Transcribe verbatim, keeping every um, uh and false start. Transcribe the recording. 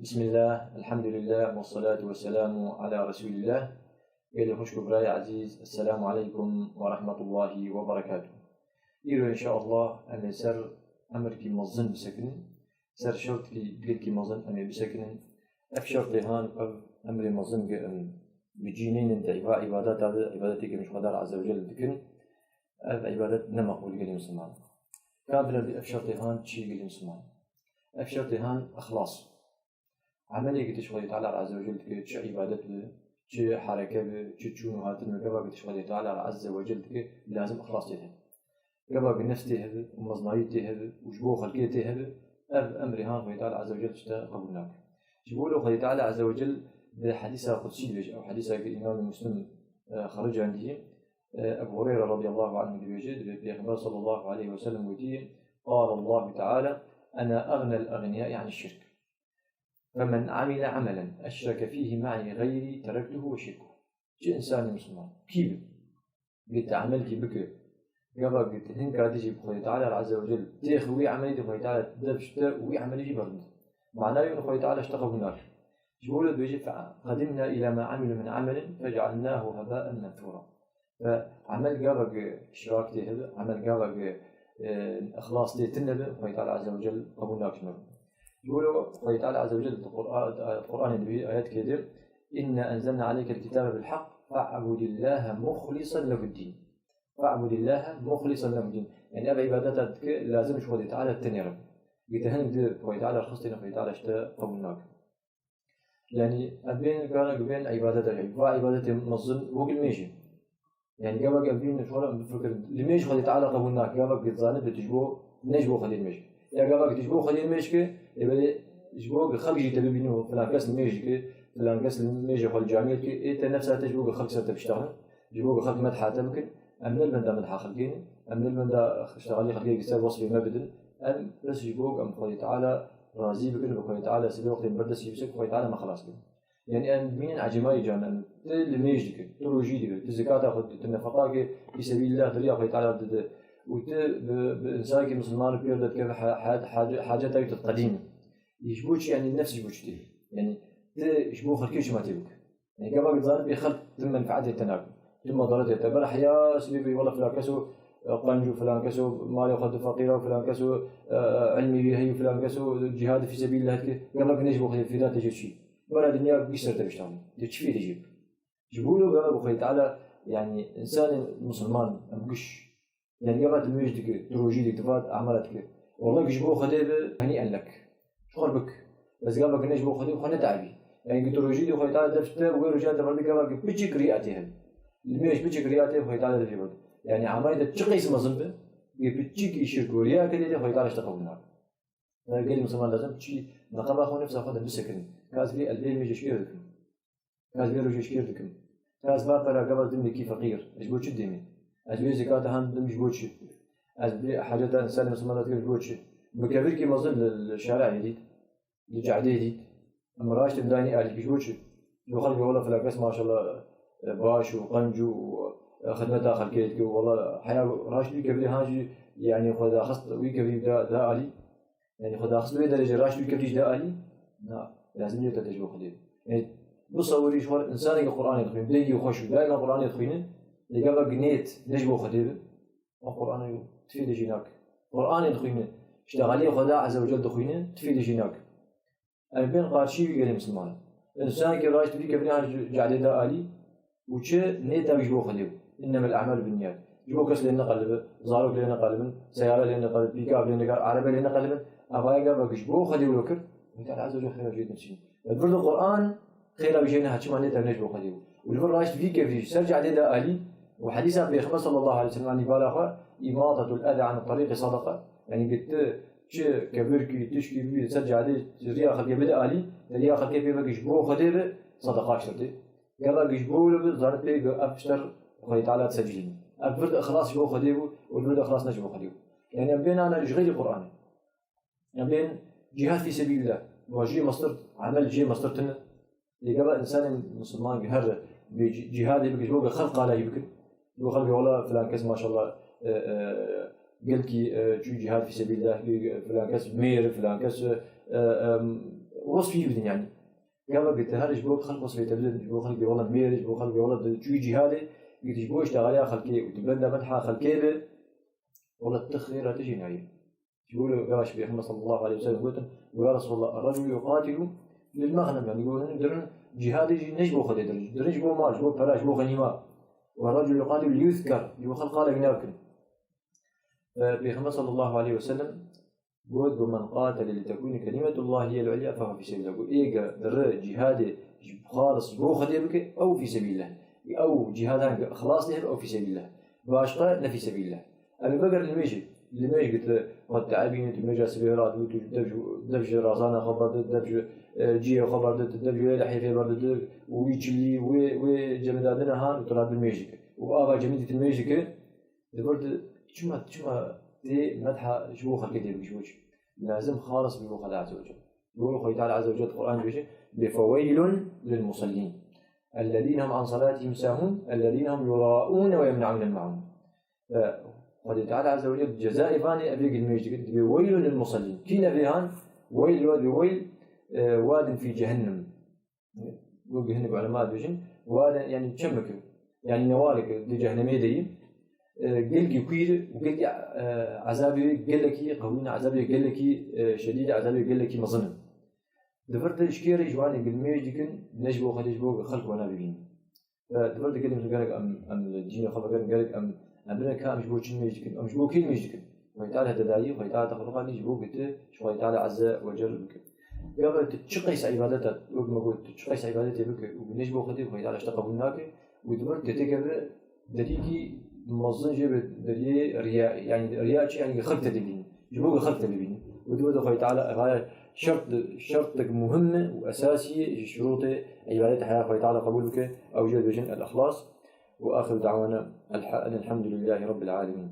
Bismillah, elhamdülillah, ve salatu ve selamu ala Resulillah. Gelê xwişk û birayê ezîz, Esselamu aleykum ve rahmetullahi ve berekatuh. Îro înşaallah em ê ser emrikî mezin bisekinin, ser şertikî gelkî mezin em ê bisekinin. Ev şertê han, ev emrê mezin ge em bi cî neynin te îva îbadeta de, îbadetê ke em ji Xwedar Azze ve Celle dikin, ev îbadet ne meqbûl gelê misilman. Ka bile bi ev şertê han çi gelê misilman? Ev şertê han ixlas. Emelê ke tu ji Xwedê Teala Azze ve Celle dike, çi îbadet bi, çi hereke bi, çi çûn û hatin bi, gava ke tu ji Xwedê Teala Azze ve Celle dike, lazim ixlas tê hebe. Gava ke nefs tê hebe û mezinayî tê hebe û ji bo xelkê tê hebe, ev emrê han Xwedê Teala Azze ve Celle tişte qebûl nake. Ji bo lo Xwedê Teala Azze ve Celle di hedîsa qudsî dibêje, ew hedîsa ke Îmam Muslim, e, xericandiye, e, Ebu Hureyre radiyallahu anhu dibêje, dibê Pêxember sallallahu aleyhi ve sellem gotiye, قال الله تعالى: أنا أغنى الأغنياء عن الشرك. فمن عمل عملا أشرك فيه معي غيري تركته وشركه. Çi însanê misilman, kî bi, ge tu emelkî bike, gava ge tu hinka dijî bi Xwedê Teala Azze ve Celle, têx wî emelî de Xwedê Teala dev ji te û wî emelî jî berdind. Mana wî Xwedê Teala ji te qebûl nake. Ji bo dibêje, فقدمنا إلى ما عملوا من عمل فجعلناه هباء منثورا. Ve emel gava ge iştirak tê hebe, emel gava ge, e, ixlas tê tine be, Xwedê Teala Azze ve Celle qebûl nake ji me. Ji bo Xwedê Teala Azze ve Celle di Qur'a-, Qur'anê de bir ayet kê de, إنا أنزلنا عليك الكتاب بالحق فاعبد الله مخلصا له الدين. فاعبد الله مخلصا له الدين. Yani ev îbadeta dike lazim ji Xwedê Teala tenê re. Gite hin di Xwedê Teala xistine, Xwedê Teala ji te qebûl nake. Yani, em bên, kana gubên îbadeta, yani, va îbadetê mezin wek limêjê. Yani, gava ke em bînin, şora em bifikirin. Limêj Xwedê Teala qebûl nake, gava ke dizane bi tu ji bo, ne ji bo Xwedê limêj. Ya gava ke tu ji bo Xwedê limêj ke, ê belê ji bo ke xelk jî te bibînin û filan kes limêj dike, filan kes limêjê xwe li camiyê dike, ê te nefsa te ji bo ke xelk ser te biştexin, ji bo ke xelk medha te bikin, em ne li benda medha xelkê ne, em ne li benda ştexalî xelkê ser wesfê me bidin, em bes ji bo ke em Xwedê Teala razî bikin, bi Xwedê Teala sibê wextê em berdestî bisekin, Xwedê Teala me xelas bikin. Yani em bînin ecêmayî can, em ti limêj dikin, ti rojî dikin, ti zekata xwe dide, ti nefeqakê fî sebîlillah di riya Xwedê Teala dide û ti bi, bi însanekî misilman pêr de dikeve he-, he-, hace-, haceta wî tu diqedînî. Ji bo çi, yani nefs ji bo çi tê? Yani ti ji bo xelkê çima tê bik? Yani gava dizanî bê xelk ti menfaetê te nakin. Ti medaretê te. Bela heya sibê bê wela filan keso, e, qenc û filan keso malê xwe di feqîra û filan keso, e, e, ilmê wî heyî û filan keso cihadê fî sebîlillah dike. Gava ne ji bo xelkê fêda te jê çi? Bela dinya bîst ser te biştane. Tu çi fêdê jê bik? Ji bo yo gava bi Xwedê Teala, yani însanê misilman, em giş, yani gava tu limêj dike, tu rojî dike, tu va emela dike. Wela ji bo Xwedê bi, henîen lek. Ji xwe bik. Bes gava ne ji bo Xwedê, xwe ne teibî. Yani tu rojî dike, Xwedê Teala dev ji te, wê roja te berdike gava piçik riya tê hebe. Limêj piçik riya tê Xwedê Teala dev jê berdike. Yani emelê te çi qeys mezin be, ge piçikî şirk û riya ke tê, Xwedê Teala ji te qebûl nake. Gelî misilman lazim çi meqama xwe, nefsa xwe de bisekirin. Ka ez vê, ez vê limêjê ji kê dikim? Ka ez vê rojê ji kê dikim? Ka ez va pera gava didim yekî feqîr, ez ji bo çi didimî? Ez vê zekata han didim ji bo çi? Ez vê haceta însanê misilman dikim ji bo çi? Bi kevirkî mezin li, li şareyê dît, li cehdê dît. Em raşt em danî alî ji bo çi? Ji bo xelkê wela filan kes maşallah, e, baş û qenc û, e, xidmeta xelkê dike û wela heya raşt wî kevirî han jî, yani xwe daxist wî kevirî da, da alî. Yani xwe daxist wê derece raşt wî kevirî jî da alî. Na, lazim nîyo te ji bo Xwedê. Yani bisewirî ji xwe însanekî Qur'anê dixwîn, dengî xweş û daîma Qur'anê dixwîne, lê gava ginêt ne ji bo Xwedê be, o Qur'anê tu fêdê jî nake. Qur'anê dixwîne, işte xaliyê Xweda Azze ve Celle dixwîne, tu fêdê jî nake. Em bên qarşî wî gelê misilman. Însanekî raşt wî kevirî han ji cehdê da alî û çi nêta wî ji bo Xwedê bû. Înnemel a'malu binniyat. Ji bo kes lê neqelibe, zarok lê neqelibin, seyare lê neqelibin, pîkab lê neqelibin, erebe lê neqelibin. Evaya gava ji bo Xwedê wilo kir, Xwedê Teala Azze ve Celle xêra jê dinişîn. Li vir de Qur'an xêra wî jê nehat, çima nêta ne ji bo Xwedê bû. Û li vir raşt vî kevirî ser cehdê da alî û hedîsa Pêxember sallallahu aleyhi ve sellem anî bala xwe, îmatatul eza anit terîqî sedeqa. Yani gitti çi kevirkî, tişkî bibî ser cadê, ji riya xelkê bide alî, te riya xelkê pê vekî ji bo Xwedê be, sedeqa ji te tê. Gava ji bo wilo be, zanit pê ev ji te re Xwedê Teala disecilînî. Ev vir de ixlas ji bo Xwedê bû û vir de ixlas ne ji bo Xwedê bû. Yani em bên ana ji xeyrî Qur'anê. Em bên cîhad fî sebîlillah. Ma jê mestir, emel jê mestir tune. Lê gava însanên misilman her bi cî-, cîhadê bike ji bo xelk qalahî bikin. Ji bo xelkê wela filan kes maşallah, e, e, gelkî, e, çû cîhad fî sebîlillah, filan kes mêr, filan kes, e, e, em, Wesfî bidin yani. Gava giti her ji bo xelk wesfê te bidin, ji bo xelkê wela mêr, ji bo xelkê wela di çûyî cîhadê, giti ji bo îştexaliya xelkê û di benda medha xelkê be, wela ti xêra te jî nayê. Ji bo gava ji Pêxember sallallahu aleyhi ve sellem gotin, ya Resulallah, الرجل يقاتل للمغنم, yani gotin, dirin cîhadê jî ne ji bo Xwedê dirin, dirin ji bo mal, ji bo pera, ji bo xenîma. والرجل يقاتل ليذكر, ji bo xelk qala wî nakin. E, Pêxember sallallahu aleyhi ve sellem got, ومن قاتل لتكون كلمة الله هي العليا فهو في سبيل الله. Got, ê ge diri cîhadê ji xalis ji bo Xwedê bike, ew fî sebîlillah. Ew cîhadan ge ixlas lê hebe, ew fî sebîlillah. Başqa ne fî sebîlillah. Em ê vegerin li mêjê. Li mêj giti xwe te'ebînî, tu mêja sibê radibû, tu dev ji, dev ji razana xwe berdid, dev ji, e, cihê xwe berdid, dev ji wê lehêfê berdid û wî çilî, wê, wê cemidadine han û tu radibî mêj dike. Û ava cemidî tu mêj dike, Di vir de çima, çima tê medha ji bo xelkê tê bikî, ji bo çi? Lazim xalis bî bo Xwedê Azze ve Celle. Ji bo Xwedê Teala Azze ve Celle di Qur'an dibêje, bê فويل للمصلين الذين هم عن صلاتهم ساهون الذين هم يراءون ويمنعون الماعون. E, Xwedê Teala Azze ve Celle cezayê vanê evê gilmêj dikir, dibê ويل للمصلين. Kî nevê han? Weyl, wad, weyl, e, واد في جهنم. Wek hinek ulema dibêjin, wade, yani çemeke, yani newaleke di cehennemê de yî, e, gelkî xwîr û gelkî, e, ezabê wê gelekî qewî ne, ezabê gelekî, e, şedîd, ezabê gelekî mezin in. Di vir de ji kê re ji wanê gilmêj dikin, ne ji bo Xwedê, ji bo xelk wana bibînin. E, di vir de gelê min gerek em, em li dînê xwe vegerin, gerek em, em bibînin ka em ji bo çi mêj dikin, em ji bo kê mêj dikin. Xwedê Teala te dayî, Xwedê Teala te xwe biqanî ji bo ku tu ji Xwedê Teala Azze ve Celle bike. Gava tu çi qeysa îbadeta, wek me got, tu çi qeysa îbadetê bike û ne ji bo Xwedê, Xwedê Teala ji te qebûl nake û di vir tu têkeve derîkî mezin jê be deriyê riya, yani riya çi, yani xelk te dibînin. Ji bo ku xelk te bibînin. Û di vir de Xwedê Teala evaya şert, şertek muhim e û esasî ye ji şurûtê îbadetê heya Xwedê Teala qebûl bike, ew jê dibêjin el-ixlas. وآخر دعوانا الح-، أن الحمد لله رب العالمين.